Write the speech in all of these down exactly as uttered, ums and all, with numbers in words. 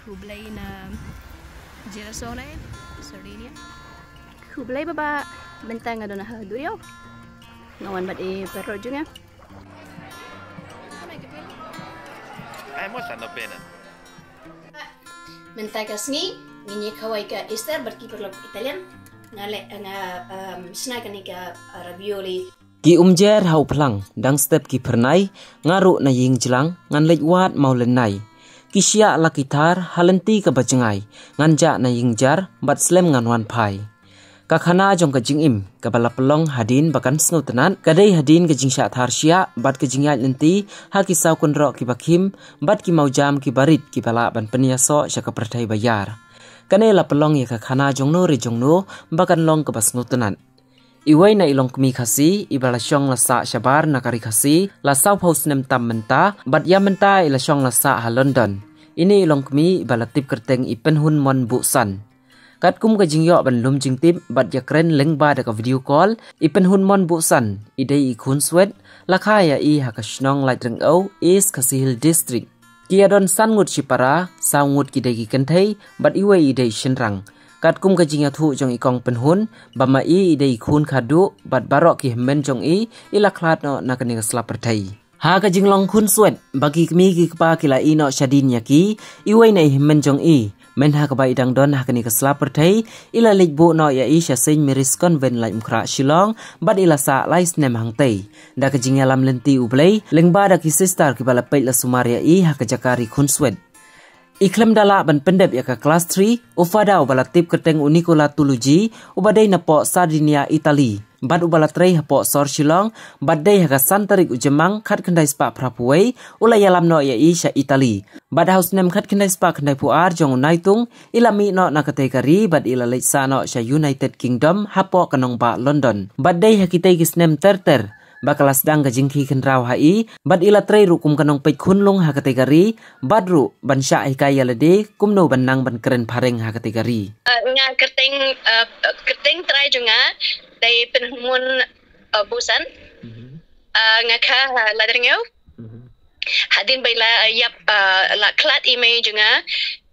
Khublei na Girassol ne, Sardinia. Khublei baba, mynta nga don ha duriaw. Nga wan bad i paralok jong nga. Ai mo sa no bena. Mynta ka sngi ngin ïa kawei ka Easter bad ki paralok Italian. Nga leh, nga, um, shna kane ka, uh, ravioli. Ki umjer ha u phlang, dang step ki phyrnai, nga ruh na ïing jlang, ngan leit wad maw lynnai. Ki shiah la ki thar, ha lynti kaba jngai, ngan jah na ïing jar, bad slem ngan wan phai. Ka khana jong ka jingim, kaba la pynlong hadien ba kan sngewtynnat, ka dei hadien ka jingshah thar shiah, bad ka jingïaid lynti, ha ki saw kynroh kiba khim, bad ki mawjam kiba rit kiba lah ban pynïasoh sha ka pyrthei ba ïar. Kane la pynlong ïa ka khana jongno re jongno, ba kan long kaba sngewtynnat. Iwei na i longkmie Khasi, iba la shong la sah shabar na ka ri Khasi, la sawphew snem tam mynta, bad ïa mynta i la shong la sah ha London. Ine i longkmie iba la tip kyrteng i Pynhun Mon Buhsan. Katkum ka jingïoh ban lum jingtip, bad ïakren lyngba da ka video call, i Pynhun Mon Buhsan, i dei i khun Swet, la kha ïa i ha ka shnong Laitryngeu, East Khasi Hills District. Ki ïadon san ngut shipara, saw ngut ki dei ki kynthei, bad iwei i dei shynrang. Katkum ka jingïathuh jong i kong Pynhun, ba ma i i dei i khun khadduh, bad baroh ki hynmen jong i, i la khlad noh na kane ka sla pyrthei. Ha ka jinglong khun Swet, ba ki kmie ki kpa ki la ïeh noh shadien ïa ki, iwei na i hynmen jong i, mynha kaba i dang don ha kane ka sla pyrthei, i la leit buh noh ïa i sha Saint Mary's Convent Laitumkhrah Shillong, bad i la sah lai snem hangtei. Da ka jingïalam lynti U Blei, lyngba da ki sister kiba la peit la sumar ïa i ha ka jaka ri khun Swet. I khlem da lah ban pyndep ïa ka class three, u fada uba la tip kyrteng u Nicola Tuluji, uba dei na poh Sardinia, Italy. Bad uba la trei hapoh sor Shillong, bad dei ha ka san tarik u Jymmang khatkhyndai spah phraphew wei, u la ïalam noh ïa i sha Italy. Bad ha u snem khatkhyndai spah khyndaiphew ar jong u Naitung, i la mih noh na katei ka ri, bad i la leit sah noh sha United Kingdom, hapoh ka nongbah London. Bad dei ha kitei ki snem ter ter, ba ka la sdang ka jingkhih khynraw ha i, bad i la trei ruh kum ka nongpeit khunlung ha katei ka ri, bad ruh ban shah hikai ïa lade, kumno ban nang ban kren phareng ha katei ka ri. Uh, nga kyrteng, uh, kyrteng trai jong nga, dei Pynhun Mon, uh, Buhsan. Mhm. Uh, nga kha, uh, Laitryngeu. Mhm. Hadien ba i la, uh, ïap, uh, la khlad i mei jong nga,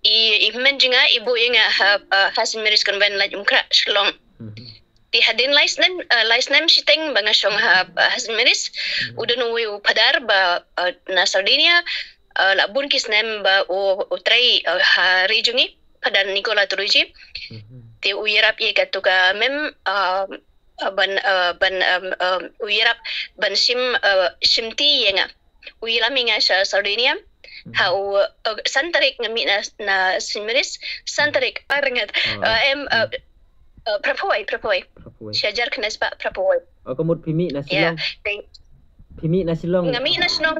i, i hynmen jong nga, i buh ïa nga ha, uh, ha Saint Mary's Convent Laitumkhrah Shillong. Mhm. Te hadien lai snem, uh, lai snem shiteng ba nga shong ha, uh, ha Saint Mary's, mhm, u don uwei u phadar ba, uh, na Sardinia, uh, la bun ki snem ba u, u trei, uh, ha ri jong ngi, Phadar Nicola Tuluji. Mhm. Te u ïarap ïa kato ka mem, uh, uh, ban, uh, ban, um, um, u ïarap ban shim, uh, shimti ïa nga. U ïalam ïa nga sha Sardinia. Mhm. Ha u, uh, san tarik nga mih na, na Saint Mary's, san tarik, ah, rngat. Ah, uh, em, uh, hmm. Uh, phraphew wei, phraphew wei. Phraphew wei. Shi hajar khyndai spah phraphew wei. Oh, ka mut phi mih na Shillong? Yeah. Phi mih na Shillong? Nga mih na Shillong.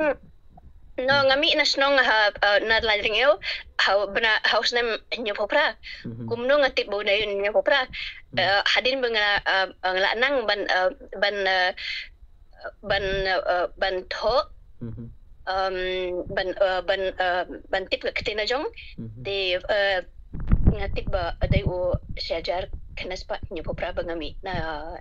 No, nga mih na Shillong ha, uh, na Laitryngeu, ha u bnai, ha u snem hynñiewphew phra. Mhm. Kumno nga tip ba u dei hynñiewphew phra. Mhm. Uh, hadien ba nga, uh, uh, nga la nang ban, uh, ban, uh, ban, uh, ban thoh, mhm, um, ban, uh, ban, uh, ban tip ka ktien la jong, mhm, te, uh, nga tip ba dei u shi hajar khyndai spah hynñiewphew phra ba nga mih na,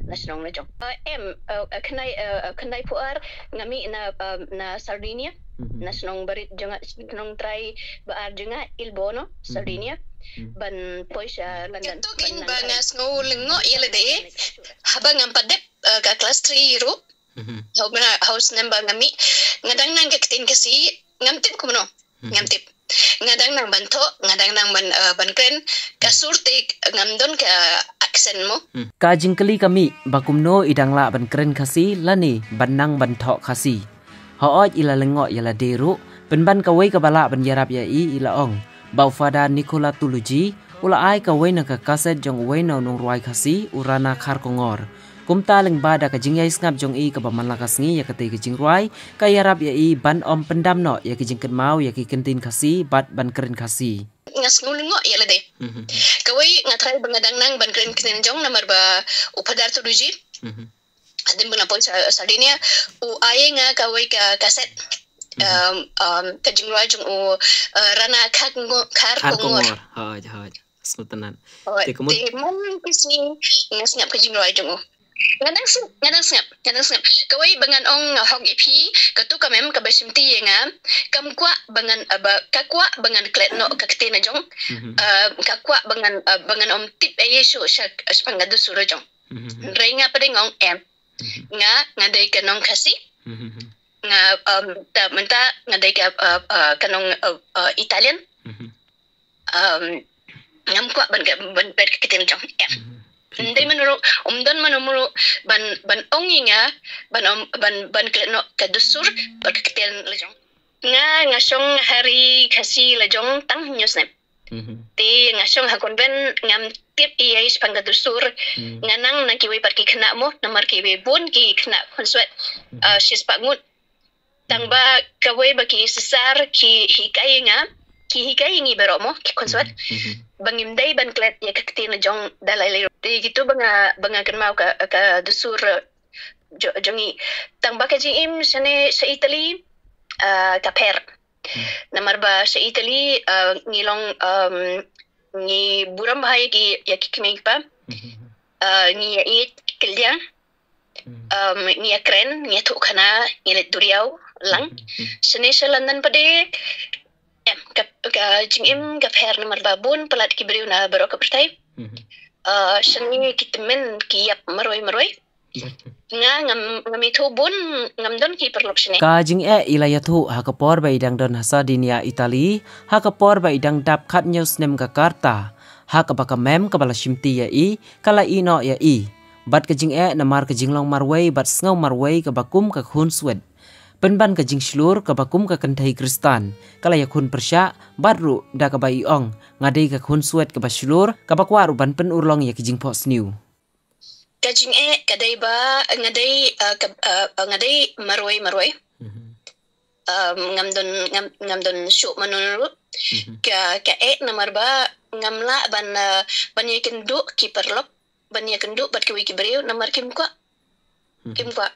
na Shillong la jong. Uh, em, uh, uh, khyndai, uh, uh, khyndaiphew ar nga mih na, um, na Sardinia, mhm, na shnong barit jong nga, shnong trai ba ar jong nga, Il Borno, mhm, Sardinia, mhm, ban poi sha London. Kato kein ba nga sngew lyngngoh ïa lade, haba ngam pat dep, uh, ka class three ruh, mhm, ha u bnai, ha u snem ba nga mih, nga dang nang ka ktien Khasi, ngam tip kumno. Mhm. Ngam tip. Nga dang nang ban thoh, nga dang nang ban, uh, ban kren, ka, mhm, sur te ngam don ka accent mo. Mhm. Ka jingkylli ka mih, ba kumno i dang lah ban kren Khasi, lane ban nang ban thoh Khasi. Hooid i la lyngngoh ïa lade ruh, pynban kawei kaba lah ban ïarap ïa i, i la ong. Ba u Phadar Nicola Tuluji, u la ai kawei na ka kaset jong uwei na u nongrwai Khasi, u Rana Kharkongor. Kumta lyngba da ka jingïai sngap jong i kaba man la ka sngi ïa katei ka jingrwai, ka ïarap ïa i ban ym pyndam noh ïa ki jingkynmaw ïa ki kyntien Khasi bad ban kren Khasi. Nga sngew lyngngoh ïa lade. Mhm. Kawei nga trai ba nga dang nang ban kren ktien jong namar ba u Phadar Tuluji. Mhm. Hadien ba nga la poi Sa-, Sardinia, u ai ïa nga kawei ka kaset. Mhm. Um, um, ka jingrwai jong u, uh, Rana Kharkongor. Kharkongor. Kharkongor. Hooid, hooid. Sngewtynnat. Hooid. Te ka mut, te man ki sngi nga sngap ka jingrwai jong u. Nga dang sngap, nga dang sngap, nga dang sngap. Kawei ba ngan ong hok ïa phi, katu ka mem kaba shimti ïa nga, kam kwah ba ngan, ah, ba, ka kwah ba ngan klet noh ka ktien la jong, ah, ka kwah ba ngan, ah, ba ngan ym tip ei ei shuh sha, shaphang ka dustur la jong. Hynrei nga pat nga ong em. Nga, nga dei ka nong Khasi. Nga, um, ta, mynta nga dei ka, uh, uh, ka nong, uh, uh, Italian. Um, ngam kwah ban ka, ban peit ka ktien jong. Em. Ym dei mano ruh, ym don mano mano ban, ban ong ïa nga, ban, um, ban, ban klet noh ka dustur bad ka ktien la jong. Nga, nga shong ha ri Khasi la jong tang hynñiew snem. Te nga shong ha convent, ngam tip ei ei shaphang ka dustur. Nga nang na kiwei pat ki khynnah mo, namar kiwei bun ki khynnah khunswet, ah, shispah ngut. Tang ba kawei ba ki sister ki hikai ïa nga, ki hikai ïa ngi baroh mo, ki khunswet. Ba ngim dei ban klet ïa ka ktien la jong da lai lai. Te kitu ba nga, ba nga kynmaw ka, ka dustur, ah, jo-, jong ngi. Tang ba ka jingim shane sha Italy, ah, ka pher. Namar ba sha Italy, ah, ngi long, um, ngi burom bha ïa ki, ïa ki kmie ki kpa. Ah, ngi ïa ïeit kylliang. Um, ngi ïa kren, ngi ïa thuh khana, ngi leit duriaw lang. Shane sha London pat de, em, ka, ka jingim ka pher namar ba bun palat ki briew na baroh ka pyrthei. Ah, shane ki tymmen ki ïap marwei marwei. Nga ngam, ngam ithuh bun, ngam don ki paralok shane. Ka jingeh i la ïathuh ha ka por ba i dang don ha Sardinia, Italy, ha ka por ba i dang dap khathynñiew snem ka karta, ha kaba ka mem kaba la shimti ïa i ka la ïehnoh ïa i. Bad ka jingeh namar ka jinglong marwei bad sngew marwei kaba kum ka khunswet. Pynban ka jingshlur kaba kum ka kynthei Khristan ka la ïakhun pyrshah, bad ruh da kaba i ong, nga dei ka khunswet kaba shlur, kaba kwah ruh ban pynurlong ïa ki jingphohsniew. Ka jingeh ka dei ba nga dei, uh, ka, uh, uh, nga dei marwei marwei. Um, ngam don, ngam, ngam don shuh mano ruh. Ka, ka eh namar ba ngam lah ban, uh, ban ïakynduh ki paralok, ban ïakynduh bad kiwei ki briew namar kim kwah. Kim kwah.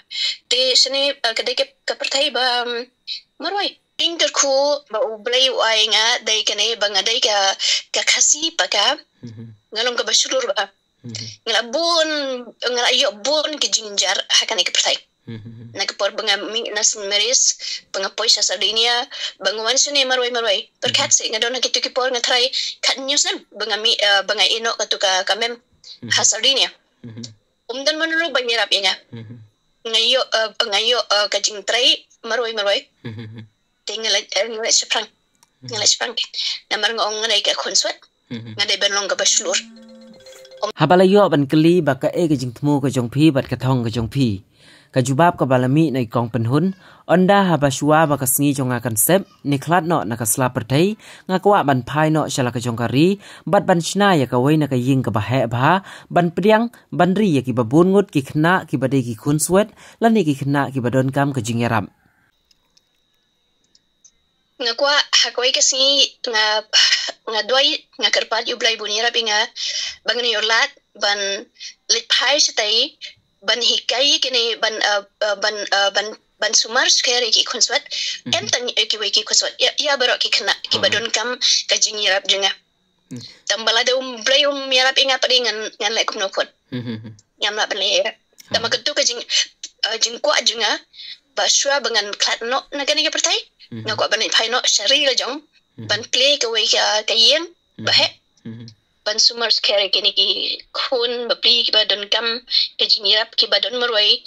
Te shane, uh, ka dei ka, ka pyrthei ba, um, marwei. Ïng kyrkhu ba U Blei u ai nga dei kane ba nga dei ka, ka Khasi paka. Nga long kaba shlur ba. Nga la bun, nga la ïoh bun ki jingjar ha kane ka pyrthei. Na ka por ba nga mih na Saint Mary's, ba nga poi sha Sardinia, ba nga wan shane marwei marwei. Pyrkhat seh nga don ha kitu ki por nga trai khathynñiew snem, ba nga mih, eh, ba nga ïehnoh katu ka, ka mem ha Sardinia. Um don mano ruh ban ïarap ïa nga. Nga ïoh, eh, nga ïoh, eh, ka jingtrai marwei marwei. Te nga leit, eh, nga leit shaphrang. Nga leit shaphrang. Namar nga ong nga dei ka khunswet. Nga dei ban long kaba shlur. Haba la ïoh ban kylli ba kaei ka jingthmu ka jong phi bad ka thong ka jong phi, ka jubab kaba la mih na i Kong Pynhun, ynda haba shuwa ba ka sngi jong nga kan sep, ne khlad noh na ka sla pyrthei, nga kwah ban phai noh sha la ka jong ka ri, bad ban shna ïa kawei na ka ïing kaba heh bha, ban pdiang, ban ri ïa kiba bun ngut ki khynnah kiba dei ki khunswet, lane ki khynnah kiba donkam ka jingïarap. Nga kwah ha kawei ka sngi nga, nga duwai, nga kyrpad ïa U Blei ba un ïarap ïa nga ba ngan ïoh lad ban leit phai shatai, ban hikai kine, ban, uh, uh, ban, uh, ban, ban sumar skhem ïa ki khunswet. Em tang ïa kiwei ki khunswet, ïa, ïa baroh ki khynnah kiba donkam ka jingïarap jong nga. Tang ba lada U Blei um ïarap ïa nga pat ngan, ngan leh kumno khun. Ngam lah ban leh ïa. Tang ba katu ka jing, uh, jingkwah jong nga ba shuwa ba ngan khlad noh na kane ka pyrthei, nga kwah ban leit phai noh sha ri la jong, ban plie kawei ka, ka ïing ba heh, ban sumar skhem ïa kine ki khun bapli kiba donkam ka jingïarap, kiba don marwei,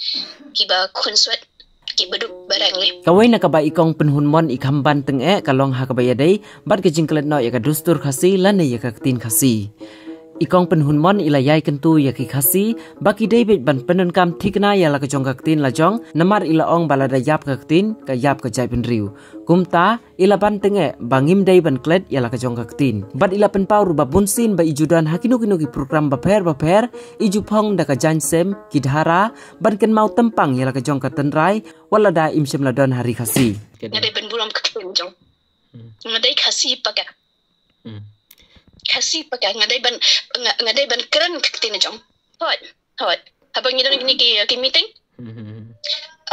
kiba khunswet, kiba duk bareng leh. Kawei na kaba i Kong Pynhun Mon i kham ban tyngeh ka long ha kaba ïadei bad ka jingklet noh ïa ka dustur Khasi lane ïa ka ktien Khasi. I Kong Pynhun Mon i la ïai kyntu ïa ki Khasi ba ki dei beit ban pyndonkam thikna ïa la ka jong ka ktien la jong, namar i la ong ba lada ïap ka ktien, ka ïap ka jaitbynriew. Kumta, i la ban tyngeh ba ngim dei ban klet ïa la ka jong ka ktien. Bad i la pynpaw ruh ba bunsien ba i ju don ha kino kino ki program bapher bapher, i ju phong da ka jaiñsem, ki dhara, ban kynmaw tympang ïa la ka jong ka tynrai, wat lada im shym la don ha ri Khasi. Nga dei ban burom ka ktien jong. Nga dei Khasi paka. Khasi paka, nga dei ban, nga, nga dei ban kren ka ktien jong. Hooid, hooid. Haba ngi don kine ki, ki meeting.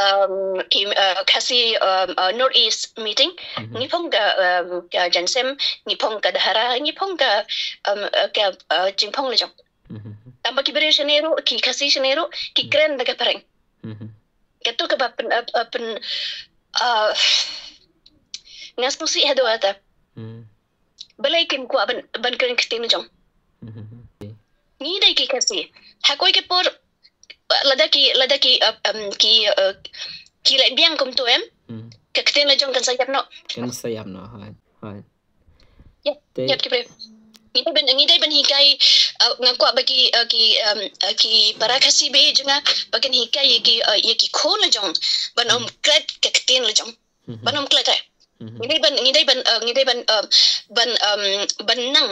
Um, ki, uh, Khasi, um, uh, North East meeting. Ngi phong ka, um, ka jaiñsem, ngi phong ka dhara, ngi phong ka, um, uh, ka, uh, jingphong la jong. Tang ba ki briew shane ruh, ki Khasi shane ruh, ki kren da ka phareng. Mhm. Kato kaba pyn, uh, uh, pyn, uh, nga sngewsih haduh kata. Mhm. Balei kim kwah ban, ban kren ka ktien la jong. Mhm. Ngi dei ki Khasi. Ha kawei ka por, lada ki, lada ki, uh, um, ki, uh, ki leh biang kumto em. Mhm. Ka ktien la jong kan sa ïap noh. Kan sa ïap noh, hooid, hooid. Ïap, te ïap ki briew. Ngi dei ban, ngi dei ban hikai, uh, nga kwah ba ki, uh, ki, um, uh, ki para Khasi ba ïeit jong nga, ba kin hikai ïa ki, uh, ïa ki khun la jong ban ym klet ka ktien la jong. Mhm. Ban ym klet eh. Mhm. Ngi dei ban, ngi dei ban, uh, ngi dei ban, uh, ban, um, ban nang.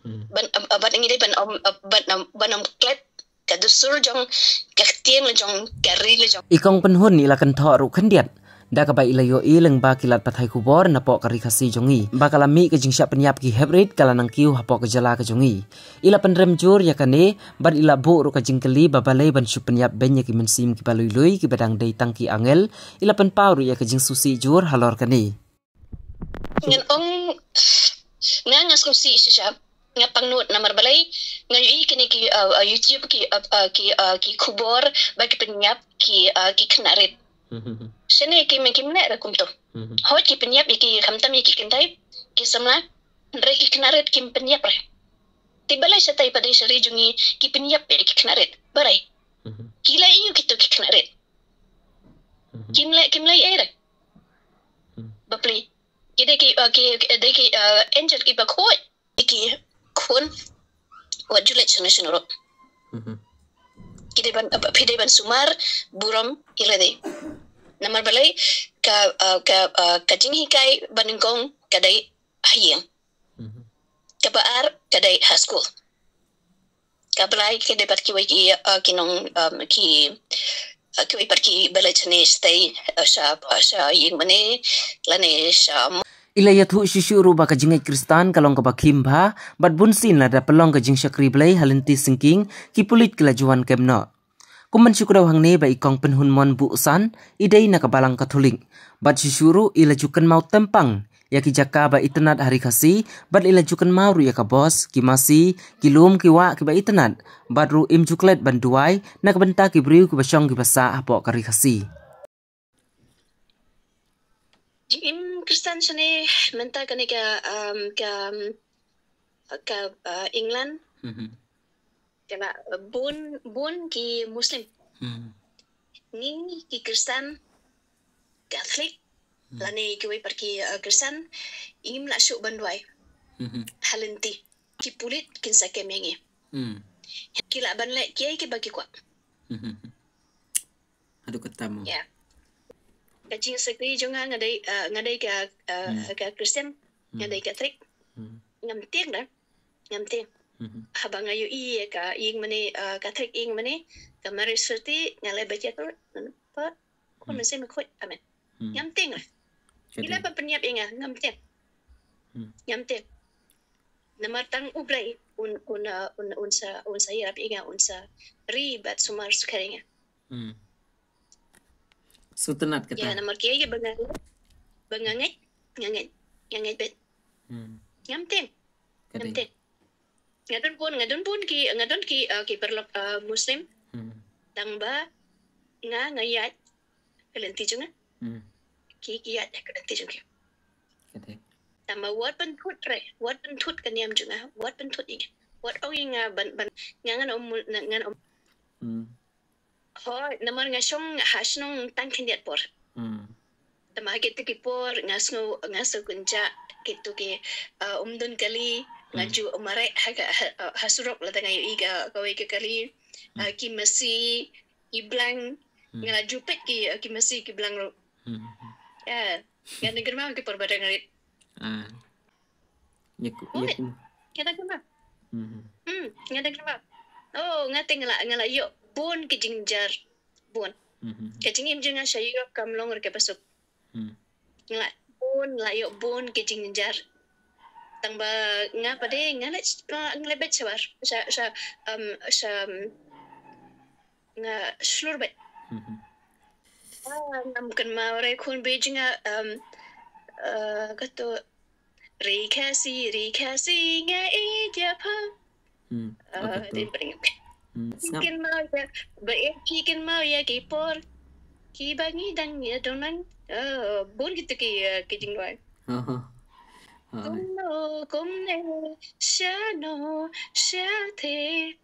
Hmm. Ban, uh, uh, ban ngi dei ban, um, uh, ban, um, ban ym klet ka dustur jong, ka ktien la jong, ka ri la jong. I Kong Pynhun i la kynthoh ruh khyndiat da kaba i la ïohi lyngba ki lad pathai khubor napoh ka Ri Khasi jong i ba ka la mih ka jingshah pynïap ki hep rit ka la nang kiew hapoh ka jylla ka jong i. I la pynrem jur ïa kane bad i la buh ruh ka jingkylli ba balei ban shu pynïap beiñ ïa ki mynsiem kiba lui lui kiba dang dei tang ki angel. I la pynpaw ruh ïa ka jingsngewsih jur halor kane. Ngan ong, nga, nga sngewsih shisha, nga pangnud namar balei nga ïohi kine ki, uh, uh, YouTube ki, uh, uh, ki, uh, ki khubor ba ki pynïap ki, uh, ki khynnah rit. Mhm. Shane ki men, kim leh re kumto. Mhm. Hooid ki pynïap ïa ki, khamtam ïa ki kynthei, ki samla, hynrei ki khynnah rit kim pynïap re. Te balei shatai pat de sha ri jong ngi ki pynïap ïa ki khynnah rit? Balei? Mhm. Ki leh aiu kito ki khynnah rit? Mhm. Kim leh, kim leh ei re. Mhm. Bapli. Ki dei ki, uh, ki, ki dei ki, uh, angel kiba khuid. Ki khun wat ju leit shano shano ruh. Mhm. Ki dei ban, uh, phi dei ban sumar burom ïa lade. Namar balei ka, uh, ka, uh, ka jinghikai ba nyngkong ka dei ha ïing. Mhm. Kaba ar ka dei ha skul. Kaba lai ka dei pat kiwei ki, uh, ki nong, um, ki, uh, kiwei pat kiba leit shane shatei, uh, sha, uh, sha ïingmane lane sha. I la ïathuh shuh shuh ruh ba ka jingngeit Khristan ka long kaba khim bha bad bunsien lada pynlong ka jingshakri Blei ha lynti syngkien ki pulit ki la ju wan kem noh. Kum ban shu kdew hangne ba i Kong Pynhun Mon Buhsan i dei na ka Balang Katholik bad shuh shuh ruh i la ju kynmaw tymmen ïa ki jaka ba itynnad ha Ri Khasi bad i la ju kynmaw ruh ïa ka bos, ki masi, ki lum, ki wah kiba itynnad bad ruh im ju klet ban duwai na ka bynta ki briew kiba shong kiba sah hapoh ka Ri Khasi. Jingim Khristan shane mynta kane ka, um, ka, um, ka, uh, England. Mhm. Ka la, uh, bun, bun ki Muslim. Mhm. Ngi ki Khristan Catholic, mhm, lane kiwei pat ki, uh, Khristan, ngim lah shuh ban duwai. Mhm. Ha lynti ki pulit kin sa kem ïa ngi. Mhm. Ki lah ban leh kiei kiba ki kwah. Mhm. Haduh katta mo. Ya. Ka jingshakri jong nga, nga dei, uh, nga dei ka, uh, hmm, ka Khristan, nga, hmm, dei Katholik. Hmm. Ngam tieng da. Ngam tieng. Hmm. Haba nga ïohi ïa ka ïingmane, uh, Katholik ïingmane, ka Maris Fati, nga leh bad ïa ka, pa, ko, hmm, mynsiem khuid, amen. Hmm. Ngam tieng la. Ka dei. Ki lah ban pynïap ïa nga, ngam tieng. Hmm. Ngam tieng. Namar tang U Blei un, un, uh, un, un sa, un sa ïarap ïa nga, un sa ri bad sumar sukher ïa nga. Hmm. Sngewtynnad kata. Ya, namar kiei kiei ba nga, ba nga ngeit, nga ngeit, nga ngeit beit. Hmm. Ngam tieng. Ka dei. Ngam tieng. Nga don bun, nga don bun ki, nga don ki, uh, ki paralok, uh, Muslim. Hmm. Tang ba nga, nga ïaid ka lynti jong nga. Hmm. Ki, ki ïaid ka lynti jong ki. Ka dei. Tang ba wat pynthut re, wat pynthut ka niam jong nga, wat pynthut ïa nga. Wat ong ïa nga ban, ban, nga ngan ym, ngan ym. Hmm. Hooid, namar nga shong ha shnong tang khyndiat por. Hmm. Te ma ha kito ki por nga sngew, nga sngew kynjah kito ki, uh, ym don kali, nga, hmm, ju mareh ha ka, ha, ha surok lada nga ïohi ka, kawei ka kali, hmm, uh, ki masi, ki blang, hmm, nga la ju peit ki, uh, ki masi ki blang ruh. Hmm. Ya, nga dang kynmaw ki por ba dang rit. Ah. Ïa ku, ïa ku. Nga dang kynmaw. Hmm. Hmm, nga dang kynmaw. Oh, nga te nga la, nga la ïoh bun ki jingjynjar. Bun. Hmm. Ka jingim jong nga sha Europe kam long re kaba suk. Hmm. Nga la bun, la ïoh bun ki jingjynjar. Tang ba nga pat de nga la, nga la beit shabar. Sha, sha, um, sha, um, nga shlur beit. Hmm. Ah, ngam kynmaw re khun beit jong nga, um, uh, kato, Ri Khasi, Ri Khasi, nga ïeit ïa pha. Hmm. Ah, okay, to. Dei ba dang. Hmm. Sngap. Kynmaw ïa, ba eh ki kynmaw ïa ki por kiba ngi dang ïa don lang. Ah, bun kito ki, ah, ki jingduwai. Oh. Kumno, kumne, shano, shatei.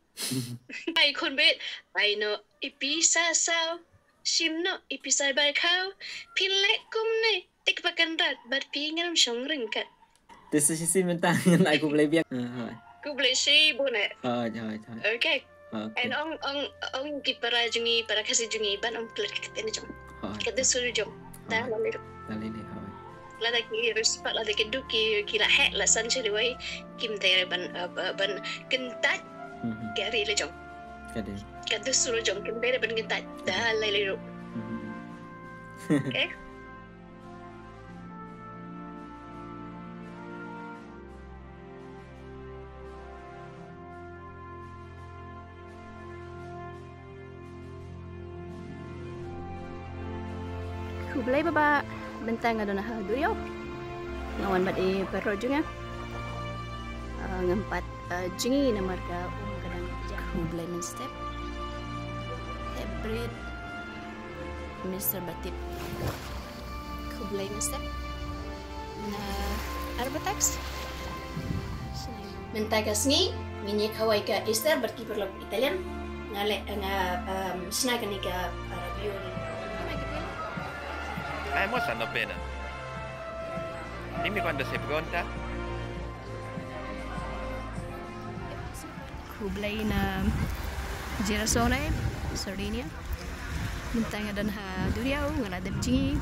Ai khun bit, ai no, ipi sa saw. Shim no, ipi sa bai khaw. Phin leh kumne, tik ba kan rat, bad phi ngam shong ryngkat. Te sa shisien mynta ngan ai khublei biang. Ah, hooid. Khublei shibun eh. Hooid, hooid, hooid. Okay. Okay. And ong, ong, ong ki para jong ngi, para Khasi jong ngi, ban ong klet ka ktien jong. Hooid. Ka dur sur jong. Hooid. Ta la lei. Ta la lei, hooid. Lada ki riewspah, lada ki duk ki, ki la heh, la san sha liwai, kim dei ban, uh, ban kyntait. Mhm. Ka ri la jong. Ka dei. Ka dur sur jong, kim dei ban kyntait. Ta la lei ruh. Mhm. Okay. Khublei baba, mynta nga don ha duriaw. Nga wan bad i paralok jong nga. Ah, ngam pat, ah, jngi namar ka um ka dang ja. Khublei mynstep. Hep bret. Mister Batip. Khublei mynstep. Na arbataks. Mynta ka sngi ngin ïa kawei ka Easter bad ki paralok Italian. Nga leh, nga, um, shna kane ka, uh, ravioli. Hemos la novena. Dime cuándo se pronta. Khublei na Girasole, Sardinia. Mynta nga don ha duriaw, nga la dep jngi.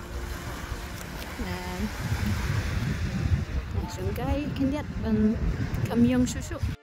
Nga, nga shong kai khyndiat ban kam ïong shuh shuh.